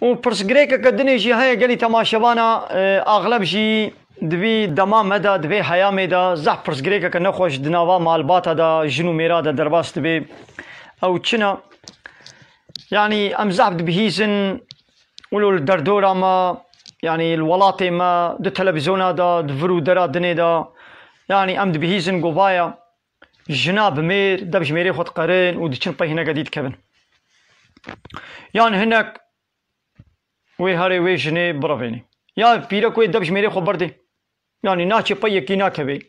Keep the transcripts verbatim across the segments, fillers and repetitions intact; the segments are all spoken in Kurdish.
Û pirsgirêkeke dinê jî heye gelî temaşevana, e, axleb jî di vî dema me de, di vê heyamê de zehf pirsgirêkeke nexweş di nava malbata de, jin û mêra de derbas dibe. Ew çi ne? Yanî em zehf dibihîzin, wilo li derdora me, yanî li welatê me, di televîzyona de, di vir û dera dinê de, yanî em dibihîzin ku vaya jina bi mêr dev ji mêrê xwe diqerin û diçin pey hineke dî dikevin. Yan hinek wê herê wê jinê birevênê. Ya pîrek wê dev ji mêrê xwe berdê. Yanî naçê pey yekî nakevê.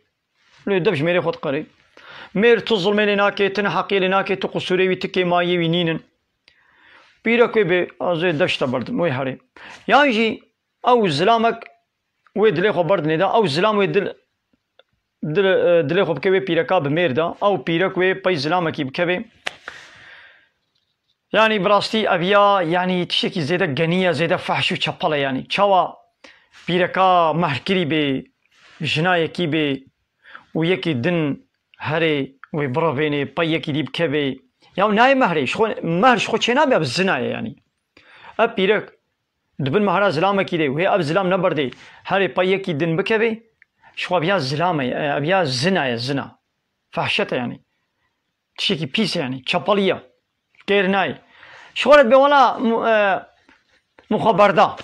Lê dev ji mêrê xwe diqerê. Mêr tu zilmê lê nakê, tu neheqiyê lê nakê, tu qusûrê wî, tu kêmayiyê wî nînin. Pîrek wê bê, ez ê dev ji te berdim, wê herê. Yan jî ew zilamek wê dilê xwe berdinê de, ew zilam wê dil, dil, e, dilê xwe bike wê pîreka bi mêr de, ew pîrek wê pey zilamekî bikevê. Yanî bi rastî ev ya, yanî tiştekî zêde genî ye, zêde fehş û çepel e yanî. Çawa pîreka mehrkirî bê, jinayekî bê û yekî din herê wê birevênê, pey yekî dî bikevê. Ya nayê mehrê, ji xwe, mehr ji xwe çênabe, ev zina ye yanî. Ev pîrek di bin mehra zilamekî de wê ev zilam neberdê, herê pey yekî din bikevê, ji xwe ev ya zilam e, ev ya zina ye, zina. Fehşet e yanî. Tiştekî pîs e yanî, çapalî ye. Kêr nayê. Ji xwe re dibê wela mu-, e, min xwe berda.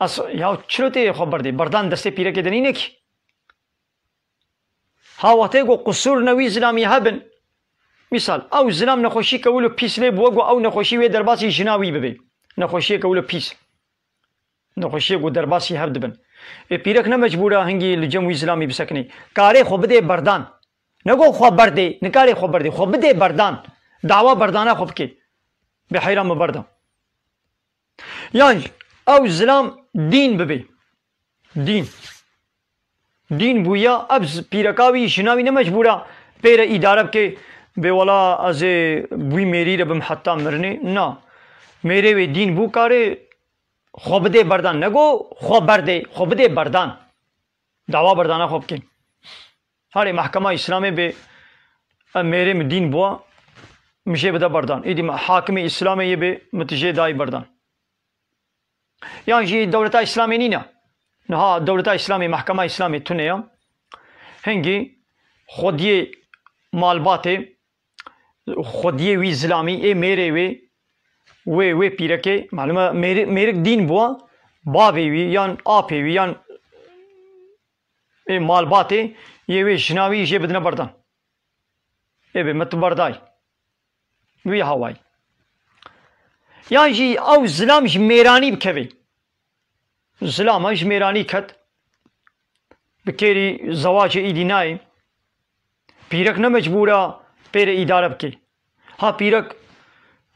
Ez, ya çilo tê xwe berdê? Berdan destê pîrekê de nîne kî. Ha wextê ku qusûr ne wî zilamî hebin. Mîsal, ew zilam nexweşîke wilo pîs lê bûwe ku ew nexweşî wê derbasî jina wî bibe. Nexweşiyeke wilo pîs. Nexweşiyê ku derbasî hev dibin. Ê pîrek ne mecbûr e hingî li cem wî zilamî bisekinê. Karê xwe bidê berdan. Ne ku xwe berdê, nikarê xwe berdê. Xwe bidê berdan. Dawa berdana xwe bike. Bê heyran min berda. Yan jî ew zilam dîn bibe. Dîn. Dîn bûya, ev z-, pîreka wî, jina wî ne mecbûr e pê re îdare bike. Bê wela ez ê wî mêrî re bim heta mirinê. Na. Mêrê wê dîn bû, karê xwe bidê berdan. Ne ku xwe berdê, xwe bidê berdan. Dawa berdana xwe bike. Herê mehkema Îslamê bê, ev mêrê min dîn bûa, min jê bide berdan. Îdî me hakimê Îslamê yê bê, min tu jê dayî berdan. Yan jî dewleta Îslamê nîne. Niha dewleta Îslamê, mehkema Îslamê tune ya. Hingî xwediyê malbatê, xwediyê wî zilamî, ê mêrê wê, wê, wê pîrekê, malum e, mêri-, mêrik dîn bûa, bavê wî, yan apê wî, yan ê malbatê, yê wê jina wî jê bidine berdan. Ê bê, me tu berdayî. Wî hawayî. Yan jî ew zilam ji mêranî bikevê. Zilama ji mêranî ket. Bi kêrî zewacê îdî nayê. Pîrek ne mecbûr e pê re îdare bike. Ha pîrek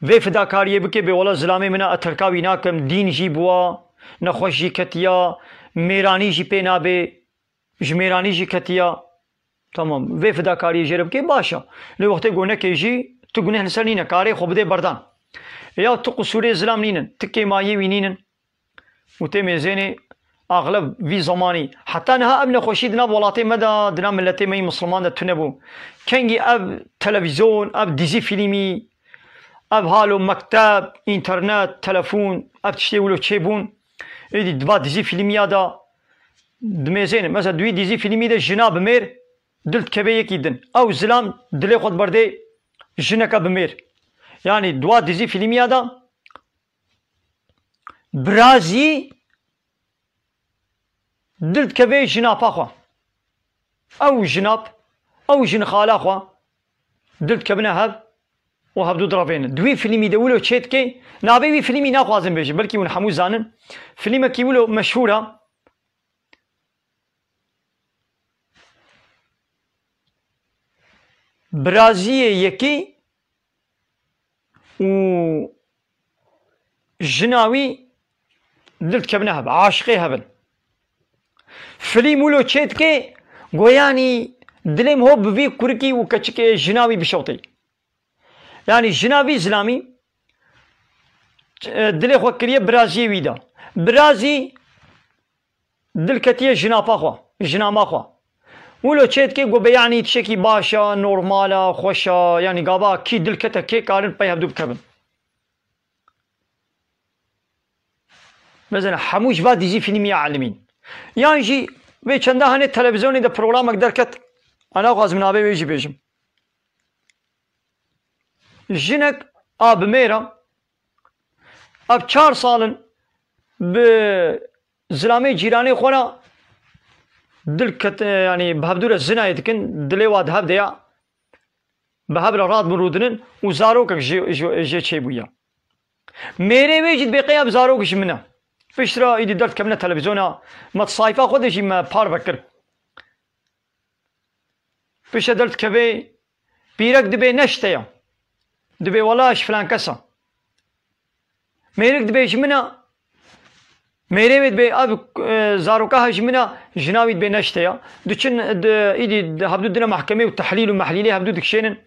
vê fidakariyê bike, bê wela zilamê min e, ez terka wî nakim, dîn jî bûa, nexweş jî ketiya, mêranî jî pê nabê. Ji mêranî jî ketiya. Tamam. Vê fidakariyê jê re bikê, baş e. Lê wextê ku nekê jî, tu guneh li ser nîne. Karê xwe bidê berdan. Ya tu qusûrê zilam nînin. Tu kêmayiyê wî nînin. Û tê mêzênê axleb vî zemanî. Heta niha ev nexweşî di nav welatê me de, di nav miletê me yî misliman de tune bû. Kengî ev televîzyon, ev dizî fîlmî, ev halo mekteb, înternet, telefon, ev tiştê wilo çêbûn. Êdî di va dizî fîlmiya de dimêzêne. Mesela di wî dizî fîlmî de jina bi mêr dil dikeve yekî din. Ew zilam dilê xwe diberdê jineke bi mêr. Yanî di wa dizî fîlmiya de birazî dil dikeve jinapa xwe. Ew jinap, ew jinxala xwe dil dikevine hev û hevdu direvêne. Di wî fîlmî de wilo çê dike, navê wî fîlmî naxwazim bêjim, belkî hûn hemû zanin. Fîlmekî wilo meşhûr e. Biraziyê yekî û jina wî dil dikevine hev, aşiqê hev in. Filîm wilo çê dike, goyanî dilê min ho bi vî kurikî û keçikê jina wî bişewtê. Yanî jina vî zilamî, e, dilê xwe kiriye biraziyê wî de. Birazî dil ketiye jinapa xwe, jinama xwe. Wilo çê dike, gobe yanî tiştekî baş e, normal e, xweş e, yanî gava kî dil kete kê karin pey hevdu bikevin. Mesela hemû ji va dîzî fîlmî ya elimîn. Yan jî vê çenda hene televîzyonê de programek derket, ana xwazim navê wê jî bêjim. Jinek a bi mêra, ev çar sal in bi zilamê cîranê xwe re dil ket, yanî bi hevdû re zinayê dikin, dilê wa di hev de ya, bi hev re radibin rûdinin û zarokek jê, jê, jê çêbûye. Mêrê wê jî dibê qey ev zarok ji min e. Piştre îdî derdikevine televîzyona, me di sayfa xwe de jî me parve kir. Piştre derdikeve, pîrek dibê ne ji te ya. Dibê wela ji filan kes e. Mêrik dibê ji min e. Mêrê wê dibê ev, e, zaroka ha ji min e, jina wî dibê ne ji te ya. Diçin di, îdî di hevdû dine mehkemê û tehlîl û mehlîlê hevdû dikişênin.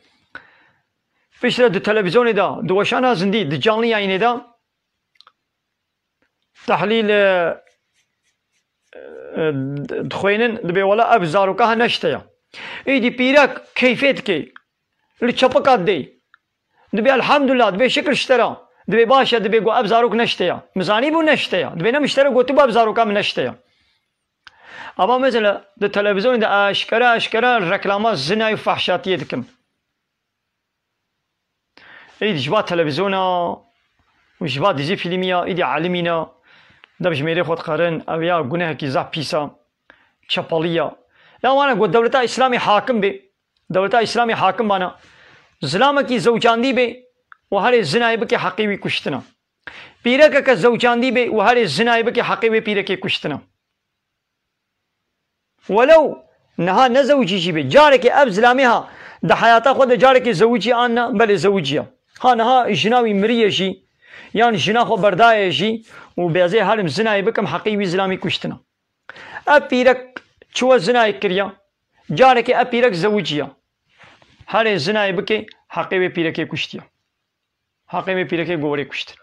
Piştre di televîzyonê de, di weşana zindî, di canlı yayınê de tehlîl, e, e, dixwênin, dibê wela ev zaroka ha ne ji te ya. Îdî pîrek keyfê dike, li çepika didê. Dibê elhamdulillah, dibê şikir ji te re. Dibê baş e, dibê got ev zarok ne ji te ya. Min zanîbû ne ji te ya. Dibê ne min ji te re gotibû ev zaroka min ne ji te ya. Ama mesela di televîzyonê de eşkere eşkere reklama zina û fehşatiyê dikin. Êdî ji va televîzyona û ji va dîzî fîlmî ya, êdî elimî ne, dev ji mêrê xwe dixerin, ev ya gunehekî zaf pîs e, çepelî ye. Ya wana got dewleta Îslamê hakim bê, dewleta Îslamê hakim bana, zilamekî zewcandî bê û herê zinayê bike heqê wî kuştin e. Pîrekeke zewcandî bê û herê zinayê bike heqê wê pîrekê kuştin e. Welew niha ne zewicî jî bê. Carekê ev zilamê ha di heyata xwe de carekê zewicî an ne, belê zewicî ye. Ha niha jina wî miriye jî, yan jina xwe berdaye jî û bêzê herim zinayê bikim, heqê wî zilamî kuştina. Ev pîrek çiwe zinayê kiriya, carekê ev pîrek zewicî ye. Herê zinayê bike, heqê wê pîrekê kuştiye. Heqê wê pîrekê gorê kuştin.